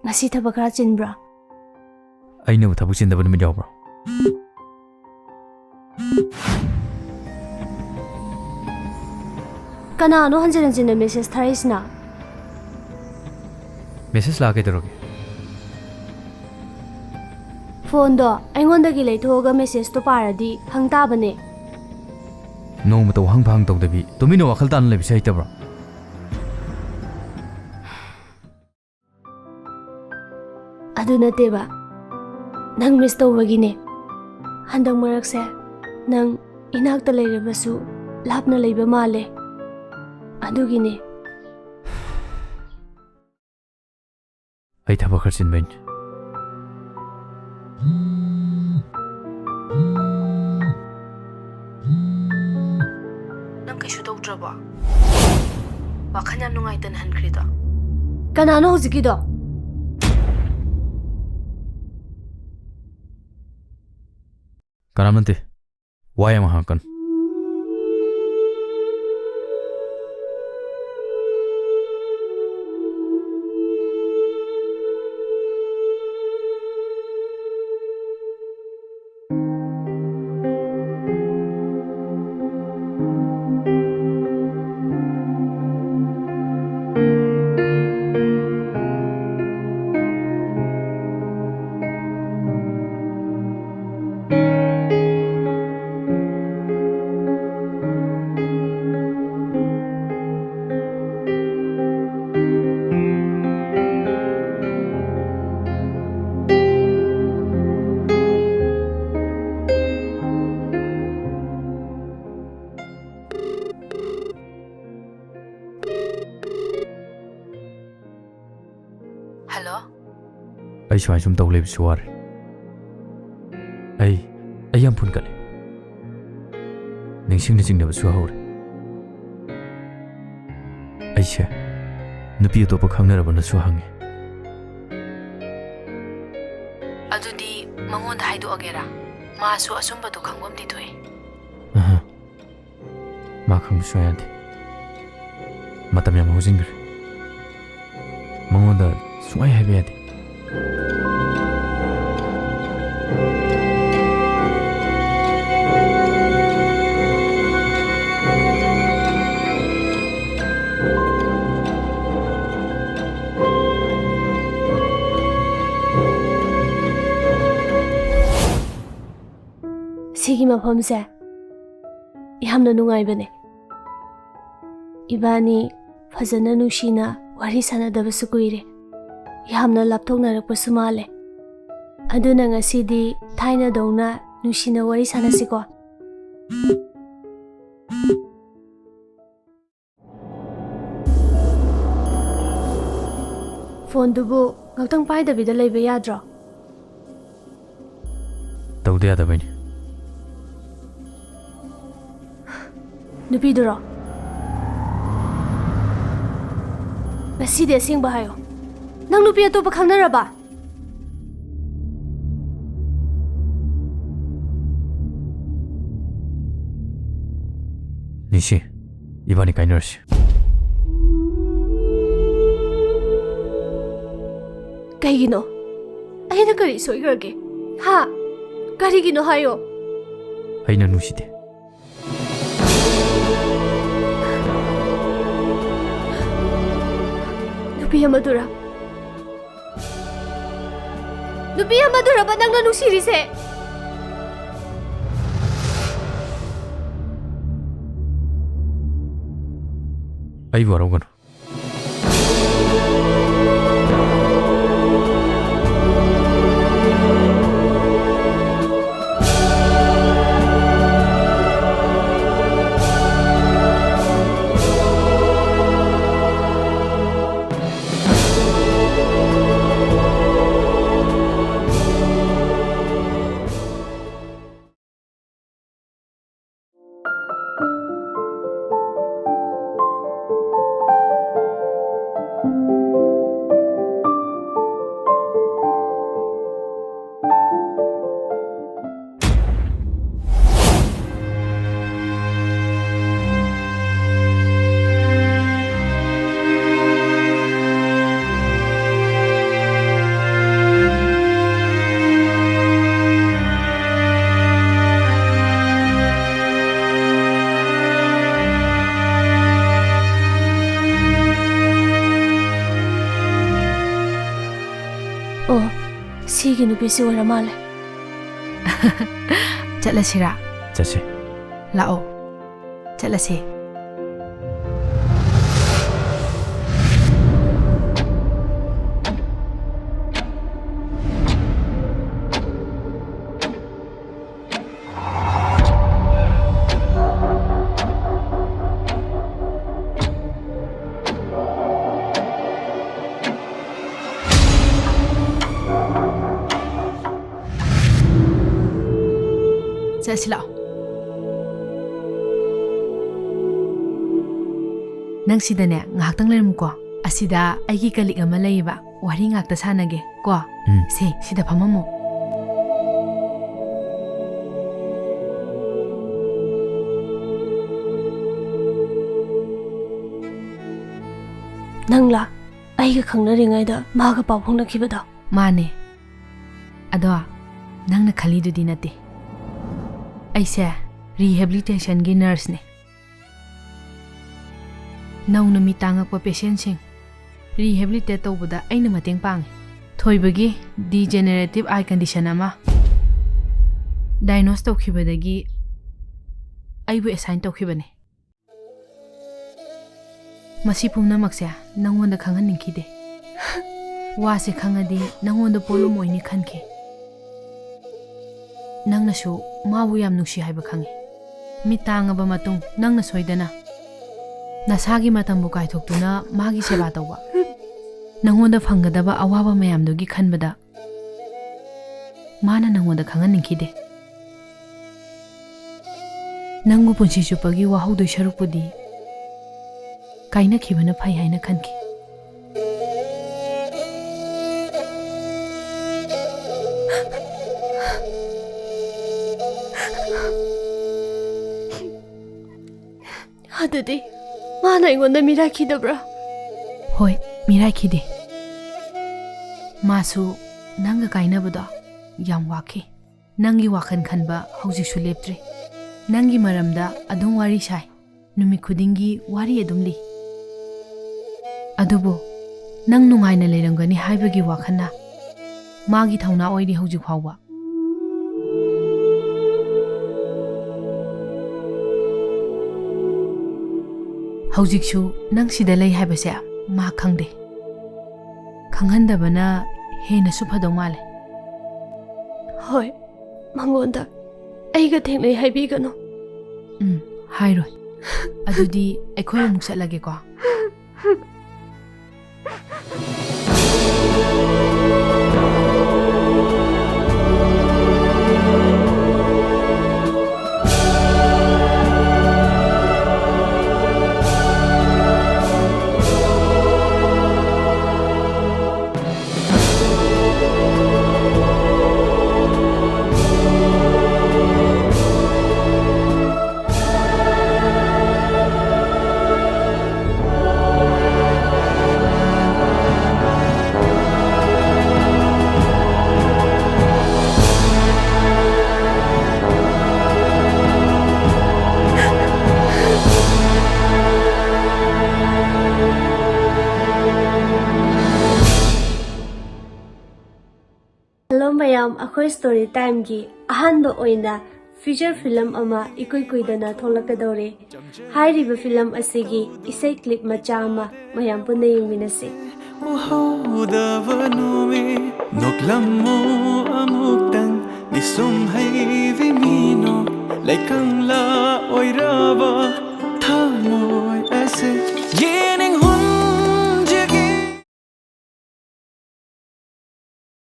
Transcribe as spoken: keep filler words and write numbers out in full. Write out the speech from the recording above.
ꯉꯁꯤ ꯊꯕꯛ ꯈꯔ ꯆꯤꯟꯕ꯭ꯔꯥ? ꯑꯩꯅꯕꯨ ꯊꯕꯛ ꯆꯤꯟꯗꯕ ꯅꯨꯃꯤꯠ ꯌꯥꯎꯕ꯭ꯔꯣ? ꯀꯅꯥꯅꯣ ꯍꯟꯖꯤꯟ ꯍꯟꯖꯤꯟꯅ ꯃꯦꯁꯦꯖ ꯊꯥꯔꯛꯏꯁꯤꯅ? ꯃꯦꯁꯦꯖ ꯂꯥꯛꯑ ꯀꯩꯗꯧꯔꯒꯦ? ꯐꯣꯟꯗꯣ ꯑꯩꯉꯣꯟꯗꯒꯤ ꯂꯩꯊꯣꯛꯑꯒ ꯃꯦꯁꯦꯖꯇꯣ ꯄꯥꯔꯗꯤ ꯍꯪ ꯇꯥꯕꯅꯦ꯫ ꯅꯣꯡꯃꯇ ꯋꯥꯍꯪ ꯐꯥꯍꯪ ꯇꯧꯗꯕꯤ ꯇꯨꯃꯤꯟꯅ ꯋꯥꯈꯜ ꯇꯥꯅ ꯂꯩꯕꯁꯦ ꯍꯩꯇꯕ꯭ꯔꯣ? ꯑꯗꯨ ꯅꯠꯇꯦꯕ, ꯅꯪ ꯃꯤꯁ ꯇꯧꯕꯒꯤꯅꯦ꯫ ꯍꯟꯗꯛ ꯃꯔꯛꯁꯦ ꯅꯪ ꯏꯅꯥꯛꯇ ꯂꯩꯔꯕꯁꯨ ꯂꯥꯞꯅ ꯂꯩꯕ ꯃꯥꯜꯂꯦ, ꯑꯗꯨꯒꯤꯅꯦ꯫ ꯑꯩ ꯊꯕꯛ ꯈꯔ ꯆꯤꯟꯕꯩꯅꯦ꯫ ꯅꯪ ꯀꯩꯁꯨ ꯇꯧꯗ꯭ꯔꯕꯣ? ꯋꯥꯈꯜ ꯌꯥꯝ ꯅꯨꯡꯉꯥꯏꯇꯅ ꯍꯟꯈ꯭ꯔꯤꯗꯣ? ꯀꯅꯥꯅꯣ ꯍꯧꯖꯤꯛꯀꯤꯗꯣ? ꯀꯅꯥꯝ ꯅꯠꯇꯦ꯫ ꯋꯥ ꯌꯥꯝ ꯍꯪꯉꯛꯀꯅꯨ꯫ ꯍꯜꯂꯣ꯫ ꯑꯩ ꯁꯨꯃꯥꯏ ꯁꯨꯝ ꯇꯧ ꯂꯩꯕꯁꯨ ꯋꯥꯔꯦ꯫ ꯑꯩ, ꯑꯩ ꯌꯥꯝ ꯐꯨꯟꯒꯠꯂꯦ꯫ ꯅꯤꯡꯁꯤꯡꯅ ꯆꯤꯡꯅꯕꯁꯨ ꯍꯧꯔꯦ꯫ ꯑꯩꯁꯦ ꯅꯨꯄꯤ ꯑꯇꯣꯞꯄ ꯈꯪꯅꯔꯕꯅꯁꯨ ꯍꯪꯉꯤ꯫ ꯑꯗꯨꯗꯤ ꯃꯉꯣꯟꯗ ꯍꯥꯏꯗꯣꯛꯑꯒꯦꯔꯥ? ꯃꯥꯁꯨ ꯑꯆꯨꯝꯕꯗꯣ ꯈꯪꯐꯝꯗꯤ ꯊꯣꯛꯏ꯫ ꯑꯍ꯫ ꯃꯥ ꯈꯪꯕ ꯁꯨꯡꯌꯥ ꯌꯥꯗꯦ꯫ ꯃꯇꯝ ꯌꯥꯝ ꯍꯧꯖꯤꯟꯈ꯭ꯔꯦ꯫ ꯃꯉꯣꯟꯗ ꯁꯨꯡꯍꯥꯏ ꯍꯥꯏꯕ ꯌꯥꯗꯦ꯫ ꯁꯤꯒꯤ ꯃꯐꯝꯁꯦ ꯌꯥꯝꯅ ꯅꯨꯡꯉꯥꯏꯕꯅꯦ꯫ ꯏꯕꯥꯅꯤ ꯐꯖꯅ ꯅꯨꯡꯁꯤꯅ ꯋꯥꯔꯤ ꯁꯥꯟꯅꯗꯕꯁꯨ ꯀꯨꯏꯔꯦ꯫ ꯌꯥꯝꯅ ꯂꯥꯞꯊꯣꯛꯅꯔꯛꯄꯁꯨ ꯃꯥꯜꯂꯦ꯫ ꯑꯗꯨꯅ ꯉꯁꯤꯗꯤ ꯊꯥꯏꯅꯗꯧꯅ ꯅꯨꯡꯁꯤꯅ ꯋꯥꯔꯤ ꯁꯥꯟꯅꯁꯤꯀꯣ꯫ ꯐꯣꯟꯗꯨꯕꯨ ꯉꯥꯛꯇꯪ ꯄꯥꯏꯗꯕꯤꯗ ꯂꯩꯕ ꯌꯥꯗ꯭ꯔꯣ? ꯇꯧꯗ ꯌꯥꯗꯕꯩꯅꯤ꯫ ꯅꯨꯄꯤꯗꯨꯔꯣ? ꯉꯁꯤꯗꯤ ꯑꯁꯦꯡꯕ ꯍꯥꯏꯌꯣ꯫ ꯅꯪ ꯅꯨꯄꯤ ꯑꯇꯣꯞꯄ ꯈꯪꯅꯔꯕ? ꯅꯤꯁꯤ, ꯏꯕꯥꯅꯤ ꯀꯥꯏꯅꯔꯁꯤ꯫ ꯀꯩꯒꯤꯅꯣ? ꯑꯩꯅ ꯀꯔꯤ ꯁꯣꯏꯈ꯭ꯔꯒꯦ? ꯍꯥ? ꯀꯔꯤꯒꯤꯅꯣ ꯍꯥꯏꯌꯣ? ꯑꯩ ꯅꯪ ꯅꯨꯡꯁꯤꯗꯦ꯫ ꯅꯨꯄꯤ ꯑꯃꯗꯨꯔ? ꯅꯨꯄꯤ ꯑꯃꯗꯨꯔꯕ ꯅꯪꯅ ꯅꯨꯡꯁꯤꯔꯤꯁꯦ? ꯑꯩꯕꯨ ꯋꯥꯔꯧꯒꯅꯨ꯫ ꯅꯨꯄꯤꯁꯤ ꯑꯣꯏꯔ ꯃꯥꯜꯂꯦ꯫ ꯆꯠꯂꯁꯤꯔꯥ? ꯆꯠꯁꯦ꯫ ꯂꯥꯛꯑꯣ, ꯆꯠꯂꯁꯦ꯫ ꯆꯠꯁꯤ ꯂꯥꯛꯑꯣ꯫ ꯅꯪ ꯁꯤꯗꯅꯦ ꯉꯥꯏꯍꯥꯛꯇꯪ ꯂꯩꯔꯝꯃꯨꯀꯣ꯫ ꯑꯁꯤꯗ ꯑꯩꯒꯤ ꯀꯂꯤꯛ ꯑꯃ ꯂꯩꯌꯦꯕ, ꯋꯥꯔꯤ ꯉꯥꯛꯇ ꯁꯥꯟꯅꯒꯦ ꯀꯣ꯫ ꯎꯝ꯫ ꯁꯦ, ꯁꯤꯗ ꯐꯝꯃꯝꯃꯣ꯫ ꯅꯪꯂꯥ ꯑꯩꯒ ꯈꯪꯅꯔꯤꯉꯩꯗ ꯃꯥꯒ ꯄꯥꯎ ꯐꯥꯎꯅꯈꯤꯕꯗꯣ? ꯃꯥꯅꯦ꯫ ꯑꯗꯣ ꯅꯪꯅ ꯈꯜꯂꯤꯗꯨꯗꯤ ꯅꯠꯇꯦ꯫ ꯑꯩꯁꯦ rehabilitationꯒꯤ nurseꯅꯦ꯫ ꯅꯧꯅ ꯃꯤꯠ ꯇꯥꯡꯉꯛꯄ patientꯁꯤꯡ rehabilitate ꯇꯧꯕꯗ ꯑꯩꯅ ꯃꯇꯦꯡ ꯄꯥꯡꯉꯤ꯫ ꯊꯣꯏꯕꯒꯤ degenerative eye condition ꯑꯃ diagnose ꯇꯧꯈꯤꯕꯗꯒꯤ ꯑꯩꯕꯨ assign ꯇꯧꯈꯤꯕꯅꯦ꯫ ꯃꯁꯤ ꯄꯨꯝꯅꯃꯛꯁꯦ ꯅꯪꯉꯣꯟꯗ ꯈꯪꯍꯟꯅꯤꯡꯈꯤꯗꯦ꯫ ꯋꯥꯁꯦ ꯈꯪꯉꯗꯤ ꯅꯪꯉꯣꯟꯗ ꯄꯣꯠꯂꯨꯝ ꯑꯣꯏꯅꯤ ꯈꯟꯈꯤ꯫ ꯅꯪꯅꯁꯨ ꯃꯥꯕꯨ ꯌꯥꯝ ꯅꯨꯡꯁꯤ ꯍꯥꯏꯕ ꯈꯪꯉꯤ꯫ ꯃꯤꯠ ꯇꯥꯡꯉꯕ ꯃꯇꯨꯡ ꯅꯪꯅ ꯁꯣꯏꯗꯅ ꯅꯁꯥꯒꯤ ꯃꯇꯝꯕꯨ ꯀꯥꯏꯊꯣꯛꯇꯨꯅ ꯃꯥꯒꯤ ꯁꯦꯕꯥ ꯇꯧꯕ, ꯅꯪꯉꯣꯟꯗ ꯐꯪꯒꯗꯕ ꯑꯋꯥꯕ ꯃꯌꯥꯝꯗꯨꯒꯤ ꯈꯟꯕꯗ ꯃꯥꯅ ꯅꯪꯉꯣꯟꯗ ꯈꯪꯍꯟꯅꯤꯡꯈꯤꯗꯦ꯫ ꯅꯪꯕꯨ ꯄꯨꯟꯁꯤ ꯆꯨꯞꯄꯒꯤ ꯋꯥꯍꯧꯗꯣꯏ ꯁꯔꯨꯛꯄꯨꯗꯤ ꯀꯥꯏꯅꯈꯤꯕꯅ ꯐꯩ ꯍꯥꯏꯅ ꯈꯟꯈꯤ꯫ ꯑꯗꯨꯗꯤ ꯃꯥꯅ ꯑꯩꯉꯣꯟꯗ ꯃꯤꯔꯥꯏꯈꯤꯗꯕ꯭ꯔꯥ? ꯍꯣꯏ, ꯃꯤꯔꯥꯏꯈꯤꯗꯦ꯫ ꯃꯥꯁꯨ ꯅꯪꯒ ꯀꯥꯏꯅꯕꯗꯣ ꯌꯥꯝ ꯋꯥꯈꯤ꯫ ꯅꯪꯒꯤ ꯋꯥꯈꯜ ꯈꯟꯕ ꯍꯧꯖꯤꯛꯁꯨ ꯂꯦꯞꯇ꯭ꯔꯤ꯫ ꯅꯪꯒꯤ ꯃꯔꯝꯗ ꯑꯗꯨꯝ ꯋꯥꯔꯤ ꯁꯥꯏ꯫ ꯅꯨꯃꯤꯠ ꯈꯨꯗꯤꯡꯒꯤ ꯋꯥꯔꯤ ꯑꯗꯨꯝ ꯂꯤ꯫ ꯑꯗꯨꯕꯨ ꯅꯪ ꯅꯨꯡꯉꯥꯏꯅ ꯂꯩꯔꯝꯒꯅꯤ ꯍꯥꯏꯕꯒꯤ ꯋꯥꯈꯜꯅ ꯃꯥꯒꯤ ꯊꯧꯅꯥ ꯑꯣꯏꯔꯤ ꯍꯧꯖꯤꯛ ꯐꯥꯎꯕ꯫ ꯍꯧꯖꯤꯛꯁꯨ ꯅꯪ ꯁꯤꯗ ꯂꯩ ꯍꯥꯏꯕꯁꯦ ꯃꯥ ꯈꯪꯗꯦ꯫ ꯈꯪꯍꯟꯗꯕꯅ ꯍꯦꯟꯅꯁꯨ ꯐꯗꯧ ꯃꯥꯜꯂꯦ꯫ ꯍꯣꯏ, ꯃꯉꯣꯟꯗ ꯑꯩꯒ ꯊꯦꯡꯅꯩ ꯍꯥꯏꯕꯤꯒꯅꯨ꯫ ꯎꯝ, ꯍꯥꯏꯔꯣꯏ꯫ ꯑꯗꯨꯗꯤ ꯑꯩꯈꯣꯏ ꯑꯃꯨꯛ ꯆꯠꯂꯒꯦꯀꯣ꯫ Hello ꯃꯌꯥꯝ, ꯑꯩꯈꯣꯏ story timeꯒꯤ ꯑꯍꯥꯟꯕ ꯑꯣꯏꯅ feature film ꯑꯃ ꯏꯀꯨꯏ ꯀꯨꯏꯗꯅ ꯊꯣꯛꯂꯛꯀꯗꯧꯔꯦ꯫ ꯍꯥꯏꯔꯤꯕ film ꯑꯁꯤꯒꯤ ꯏꯁꯩ clip ꯃꯆꯥ ꯑꯃ ꯃꯌꯥꯝ ꯄꯨꯟꯅ ꯌꯦꯡꯃꯤꯟꯅꯁꯤ꯫ ꯎꯍꯧꯗꯕ ꯅꯨꯃꯤꯠ ꯅꯣꯛꯂꯝꯃꯨ ꯑꯃꯨꯛꯇꯪ, ꯃꯤꯁꯨꯝ ꯍꯩꯕꯤ ꯃꯤꯅꯣꯛ ꯂꯩꯀꯪꯂꯥ ꯑꯣꯏꯔꯕ ꯊꯃꯣꯏ꯫